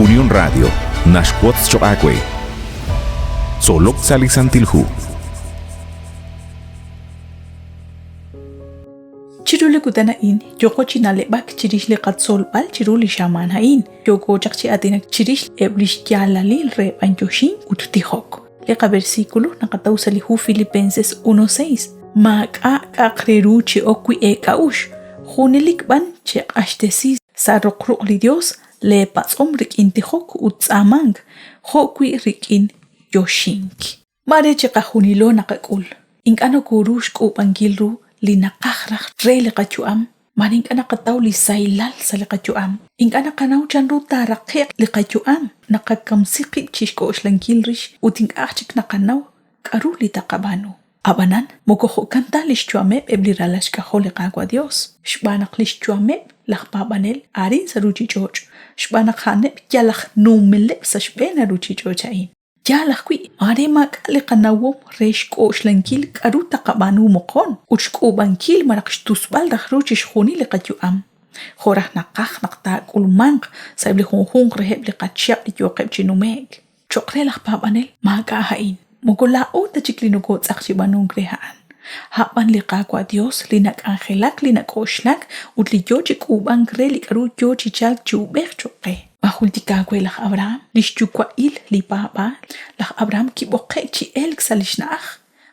Unión Radio naxwotz choq' aawe. Tzolok sa' li Santil Hu. Chiru li kutan a'in yooko chi na'leb'ak chirix li qatzolb'al chiru li xamaan a'in. Yooko chaq chi aatinak chirix eb' li xyaalalil re b'anyoxink ut tijok. Li qaversículo naqataw sa' li hu Filipenses 1:6. Maak'a' k'a'aq re ru chi ok wi' eek'a'uxl, junelik b'an cheq'axtesi sa' roq ruq' li Yos leepatz'om rik'in tijok ut tz'aamank, jo' wi' rik'in yoxink. Maare chiqajunilo naqak'ul, ink'a' nokooru xk'uub'ankil ru li naqaj raj re li qayu'am, maare ink'a' naqataw li sahilal sa' li qayu'am, ink'a' naqanaw chanru taaraqe'q li qayu'am, naqakamsi qib' chi xk'oxlankil rix ut ink'a' chik naqanaw k'aru li taqab'aanu. Ab'anan, moko jo'kan ta li xyu'ameb' eb' li ralal xk'ajol li Qaawa' Yos, xb'aan naq li xyu'ameb' laj paab'anel arin sa' ruuchich'och', xb'aan naq a'aneb' yal aj numeleb' sa' xb'een a ruuchich'och' a'in. Yaal ajwi', maare maak'a' li qanawom re xk'oxlankil k'aru taqab'aanu moqon ut xk'uub'ankil malaj xtusb'al raj ru chixjunil li qayu'am, jo' raj naqaj naq taak'ulmanq sa'eb' li junjunq reheb' li qachihab' li yooqeb' chi nume'k. Cho'q re laj paab'anel maak'a' a'in, moko laa'o ta chik li nokootz'aq chi b'aanunk re a'an, a' b'an li Qaawa' Yos li nak'anjelak, li nak'oxlak ut li yo chi k'uub'ank re li k'aru yo chi chalk chi uub'ej cho'q qe. Ma jultik aawe laj Abrahán, li xyuwa'il li paab'aal? Laj Abrahán kib'oqe'k chi elk sa' li xna'aj.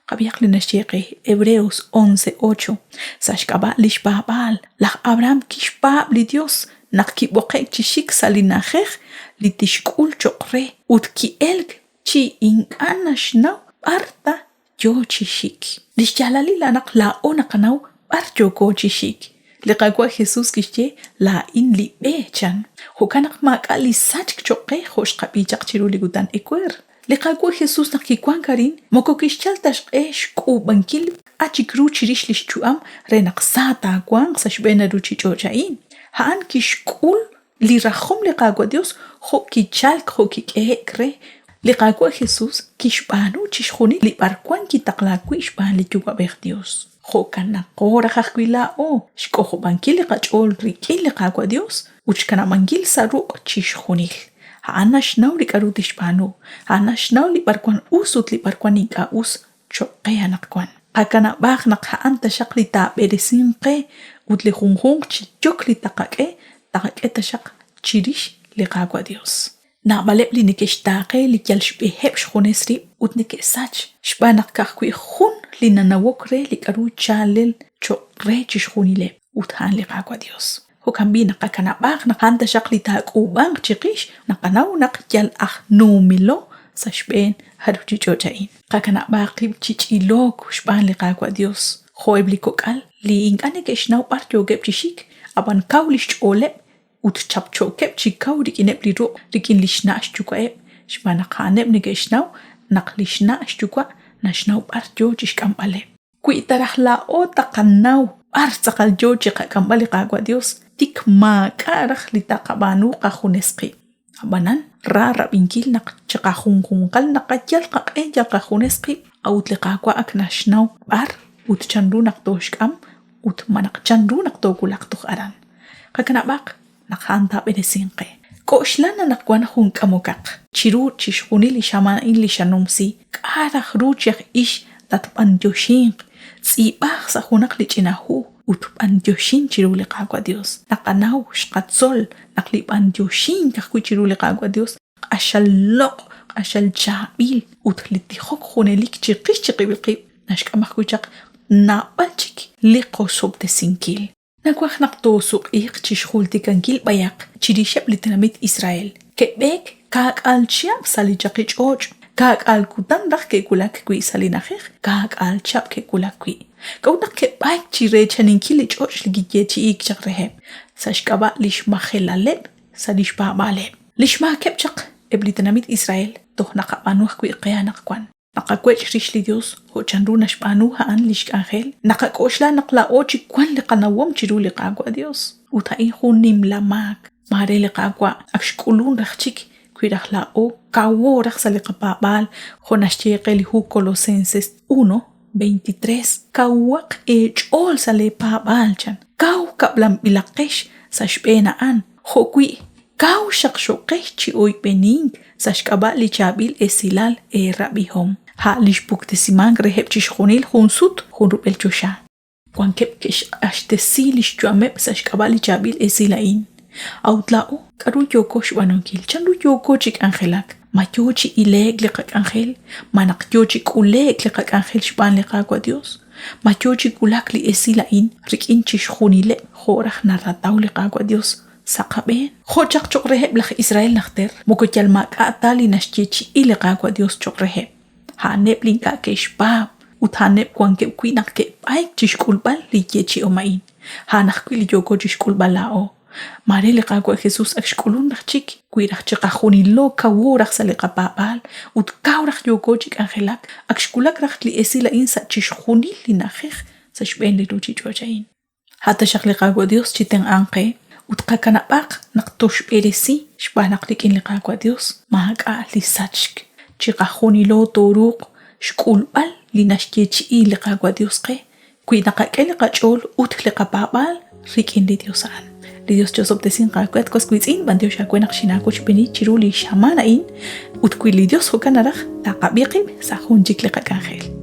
Qab'ihaq li naxye qe Hebreos 11:8. Sa' xk'ab'a' li xpaab'aal, laj Abrahán kixpaab' li Yos naq kib'oqe'k chi xik sa' li na'ajej li tixk'ul cho'q re ut ki'elk chi ink'a' naxnaw b'ar ta yo chi xik. Li xyaalalil a'an naq laa'o naqanaw b'ar yooko chi xik. Li Qaawa' Jesús kixye, Laa'in li b'e, chan. Jo'kan naq maak'a' li sachk cho'q qe jo' xqab'i chaq chiru li kutan ewer. Li Qaawa' Jesús naq kiwank arin moko kixyal ta xq'e xk'uub'ankil k'a' chik ru chirix li xyu'am re naq sa taawanq sa' xb'een a ruuchich'och' a'in. A'an kixk'ul li rajom li Qaawa' Yos jo' kichalk jo' kik'ehe'k re. Li Qaawa' Jesús kixb'aanu chixjunil li b'arwan kitaqlaak wi' xb'aan li Yuwa'b'ej Yos. Jo'kanaqo raj ajwi' laa'o xk'ojob'ankil li qach'ool rik'in li Qaawa' Yos ut xkanab'ankil sa' ruq' chixjunil. A'an naxnaw li k'aru tixb'aanu, a'an naxnaw li b'arwan us ut li b'arwan ink'a' us cho'q qe anaqwan. Qakanab'aaq naq a'an taxaq li taab'eresinq qe ut li junjunq chi yok li taqak'e, taqak'e taxaq chirix li Qaawa' Dios. Naab'aleb' li neke'xtaaqe li yal xb'eheb' xjunes rib' ut neke'sach, xb'aan naq ka'ajwi' jun li nanawok re li k'aru chaalel cho'q re chixjunileb', ut a'an li Qaawa' Dios. Jo'kan b'i' naqakanab'aaq naq a'an taxaq li taak'uub'anq chiqix, naqanaw naq yal aj nuumilo sa' xb'een a ruuchich'och' a'in. Qakanab'aaq qib' chi ch'ilook xb'aan li Qaawa' Dios, jo'eb' li kok'al li ink'a' neke'xnaw b'ar yookeb' chi xik, ab'an kaw li xch'ooleb' ut chapchookeb' chi kaw rik'ineb' li ruq' rik'in li xna' xyuwa'eb', xb'aan naq a'aneb' neke'xnaw naq li xna' xyuwa' naxnaw b'ar yoo chi xk'amb'aleb'. Wi ta raj laa'o taqanaw b'ar tz'aqal yoo chi qak'amb'al li Qaawa' Dios, tik maak'a' raj li taqab'aanu qajunes qib'. Ab'anan, ra rab'inkil naq chiqajunjunqal naqayal qaq'e yal qajunes qib', a'ut li Qaawa' ak naxnaw b'ar ut chanru naq tooxk'am ut malaj chanru naq toowulaq toj aran. Qakanab'aq naq a'an taab'eresinq qe. K'oxlan anaqwan jun k'amokaq. Chiru chixjunil li xamaan a'in li xanumsi, k'a' raj ru chi aj ix tatb'anyoxinq, tz'iib'aj sa' junaq li ch'ina hu ut b'anyoxin chiru li Qaawa' Dios. Naqanaw, xqatzol naq li b'anyoxink ajwi' chiru li Qaawa' Dios q'axal loq', q'axal chaab'il ut li tijok junelik chiqix chiqib'il qib' naxk'am ajwi' chaq naab'al chik li qosob'tesinkil. Nawaj naq toosuq'iiq chi xjultikankil b'ayaq chirixeb' li tenamit Israel. Ke'b'eek kaak'aal chihab' sa' li chaqi ch'och', kaak'aal kutan raj ke'wulak wi' sa' li na'ajej kaak'aal chihab' ke'wulak wi'. K'a'ut naq ke'b'ayk chi reechaninkil li ch'och' li kiyeechi'iik chaq reheb'? Sa' xk'ab'a' li xmajelaleb' sa' li xpaab'aaleb'. Li xmaakeb' chaq eb' li tenamit Israel toj naqab'aanu ajwi' qe anaqwan. Naqawech' rix li Yos jo' chanru naxb'aanu a'an li xk'anjel, naqak'oxla naq laa'o chik wank li qanawom chiru li Qaawa' Yos. Ut a'in jun nimla maak. Maare li Qaawa' ak xk'ulunk raj chik wi raj laa'o kawo raj sa' li qapaab'aal jo' naxye qe li hu Colosenses 1, 23, Kawaq eech'ool sa' leepaab'aal, chan. Kaw kab'lanb'ilaqex sa' xb'een a'an, jo'wi' Kaw xaqxoqex chi oyb'enink sa' xk'ab'a' li chaab'il esilal eerab'ihom, a' li xpuktesimank reheb' chixjunil jun sut jun rub'el choxa. Wankeb' ke'xq'axtesi li xyu'ameb' sa' xk'ab'a' li chaab'il esil a'in. A'ut laa'o, k'aru yooko xb'aanunkil? Chanru yooko chi k'anjelak? Ma yo chi ile'k li qak'anjel? Ma naq yo chi k'ule'k li qak'anjel xb'aan li Qaawa' Yos? Ma yo chi wulak li esil a'in rik'in chixjunileb' jo' raj narataw li Qaawa' Yos sa' qab'een? Jo' chaq cho'q reheb' laj Israel najter, moko yal maak'a' ta li naxyeechi'i li Qaawa' Yos cho'q reheb'. A'aneb' li ink'a' ke'xpaab' ut a'aneb' wankeb' wi' naq ke'b'ayk chi xk'ulb'al li yeechi'om a'in. A'an ajwi' li yooko chi xk'ulb'al laa'o. Maare li Qaawa' Jesus ak xk'ulun raj chik, wi raj chiqajunilo kawo raj sa' li qapaab'aal ut kaw raj yooko chi k'anjelak, ak xwulak raj li esil a'in sa' chixjunil li na'ajej sa' xb'een li ruuchich'och' a'in. A' taxaq li Qaawa' Dios chitenq'anq qe ut qakanab'aq naq toxb'eresi xb'aan naq rik'in li Qaawa' Dios maak'a' li sachk. Chiqajunilo tooruuq xk'ulb'al li naxyeechi'i li Qaawa' Dios qe wi naqak'e li qach'ool ut li qapaab'aal rik'in li Dios a'an. Li Dios chi'osob'tesinq aawe, at was wiitz'in, b'antiox aawe naq xinaawochb'eeni chiru li xamaan a'in, ut wi li Dios jo'kan naraj, taqab'i qib' sa' jun chik li qak'anjel.